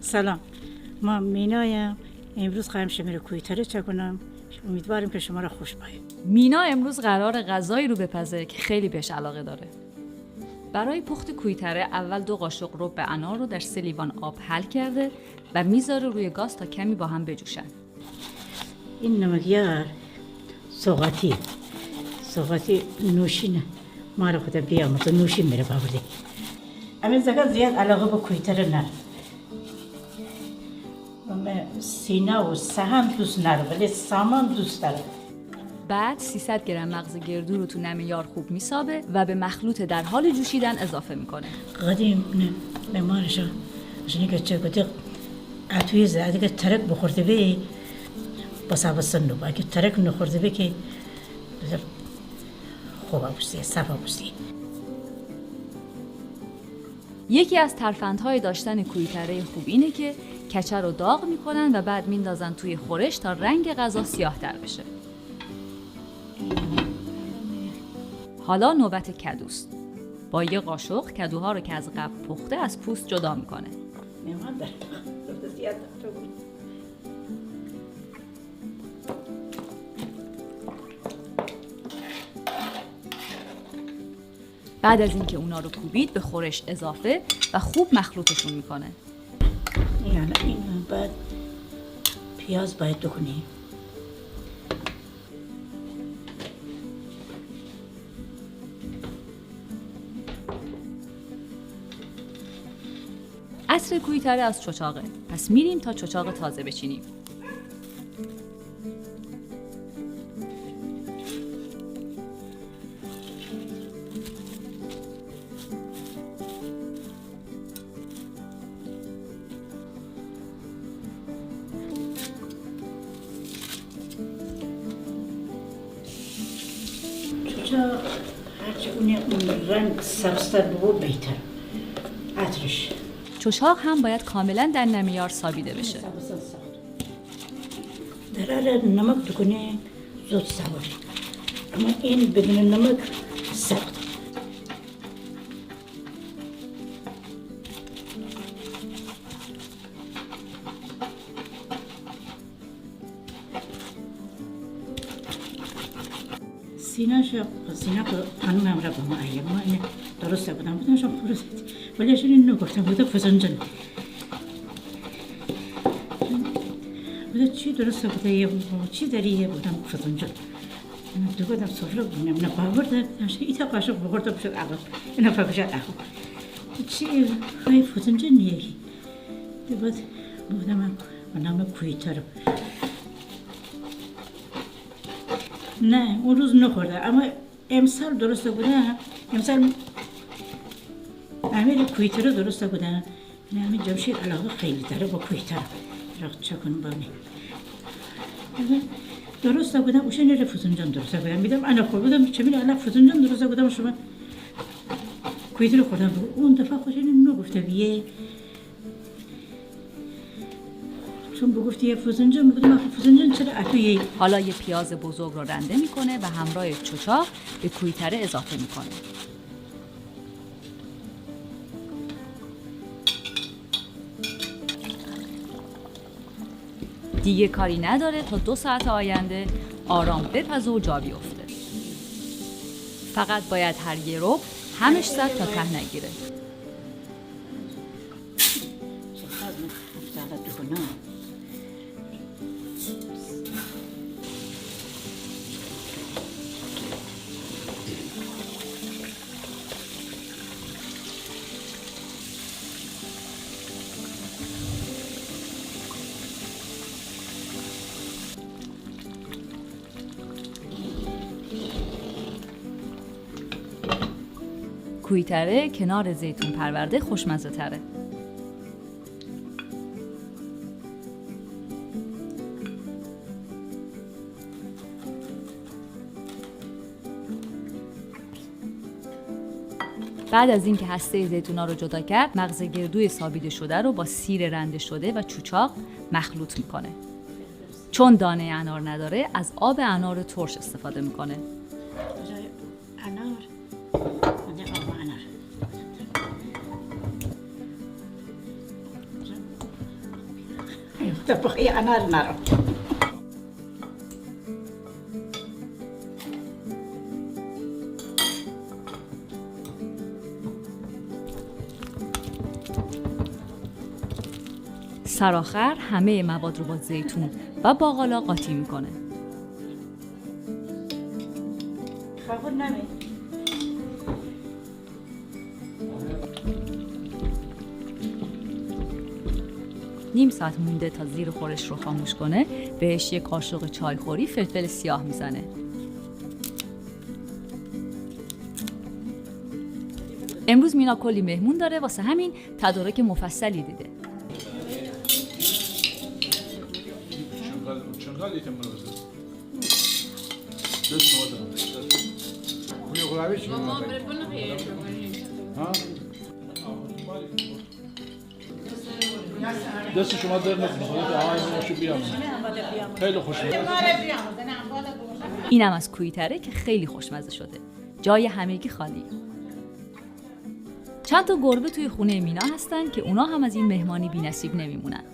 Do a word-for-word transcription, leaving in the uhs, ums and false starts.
سلام، من مینایم. امروز خوایم شمره کویتره چاکونم. امیدوارم که شمره خوش بایه. مینا امروز قرار غذایی رو بپزه که خیلی بهش علاقه داره. برای پخت کویتره اول دو قاشق رب انار رو در سه لیوان آب حل کرده و می‌ذاره روی گاز تا کمی با هم بجوشن. این نمکیار سوغاتی، سوغاتی نوشینه. مار خدا بیامرزه، نوشین مره باورده. امی زاکا زیاد علاقه به کویتره ناره. امی سینه و سهم دوست ناره، ولی سامان دوست داره. بعد سیصد گرم مغز گردو رو تو نمه‌یار خوب می‌سابه و به مخلوط در حال جوشیدن اضافه می‌کنه. قدیم نه، نه مارشا، اشانی که چه گوته، اتوی زیادی که ترک بخورده بی، بسا بسن نو، اگه ترک نخورده بی که خوب بوستی، صفا بوستی. یکی از ترفندهای داشتن کویتره خوب اینه که کچه رو داغ می‌کنن و بعد میندازن توی خورش تا رنگ غذا سیاه‌تر بشه. حالا نوبت کدوست. با یه قاشق کدوها رو که از قبل پخته از پوست جدا می‌کنه. مهمان دارم. زیاد تو بود. بعد از اینکه اونا رو کوبید، به خورش اضافه و خوب مخلوطشون می‌کنه. یعنی این بعد پیاز باید بکنیم. عطر کویتره از چچاقه، پس می‌ریم تا چچاق تازه بچینیم. چوچاق هرچی اونه، اون رنگ سبزتر ببو بهتر. عطرش. چوچاق هم باید کاملاً در نمه‌یار سابیده بشه. سبز، سبز. در اره نمک دوکونه زود سواره. اما این بدون نمک سخت. سینا شو، سینا خو خانم همراه با ما آیه. ما اینه درست بودم. بودم شو خورد. ولی اشانی نگفتم. بوده فسنجان. بوده چی درست بوده یه، چی داری یه؟ بودم فسنجان. دو گودم سفره بونم. نه باور ده. ایتا قاشق بخورده بشد عقب. اینا فکشد عقب. چی های فسنجان نیه کی؟ دو گود بودم من نام کویتره. نه، اون روز نخورده، اما امسال درست بوده، امسال امیر کویتره درست بوده. نه، امیر جمشید علاقه خیلی داره با کویتره. رخت چکن بانی. درست بوده، اوشن ره فسنجان درست بوده. می‌دم انا خور بودم، چه می‌دم انا فسنجان درست بوده شما. کویتره خوردم، اون دفعه خوشن نگفته بیه. چون بگفتی یه فسنجان، بگفتم آخه فسنجان چرا اتو یه؟ حالا یه پیاز بزرگ رو رنده می‌کنه و همراه چوچاق به کویتره اضافه می‌کنه. دیگه کاری نداره تا دو ساعت آینده آرام بپزه و جا بیفته. فقط باید هر یه ربع همش زد تا ته نگیره. کویتره کنار زیتون پرورده خوشمزه‌تره. بعد از اینکه هسته زیتونا رو جدا کرد، مغز گردوی سابیده شده رو با سیر رنده شده و چوچاق مخلوط می‌کنه. چون دانه انار نداره، از آب انار ترش استفاده می‌کنه. انار. آب انار. تفاهی انار نرم. سرآخر همهٔ مواد رو با زیتون و باقالا قاطی می‌کنه. خبر نمی. نیم ساعت مونده تا زیر خورش رو خاموش کنه، بهش یک قاشق چایخوری فلفل سیاه می‌زنه. امروز مینا کلی مهمون داره، واسه همین تدارک مفصلی دیده. دست شما درد نکنه. آقای ما شو بیام. خیلی خوشمزه. اینم از کویتره که خیلی خوشمزه شده. جای همگی خالی. چند تا گربه توی خونهٔ مینا هستن که اونا هم از این مهمانی بی‌نصیب نمیمونن.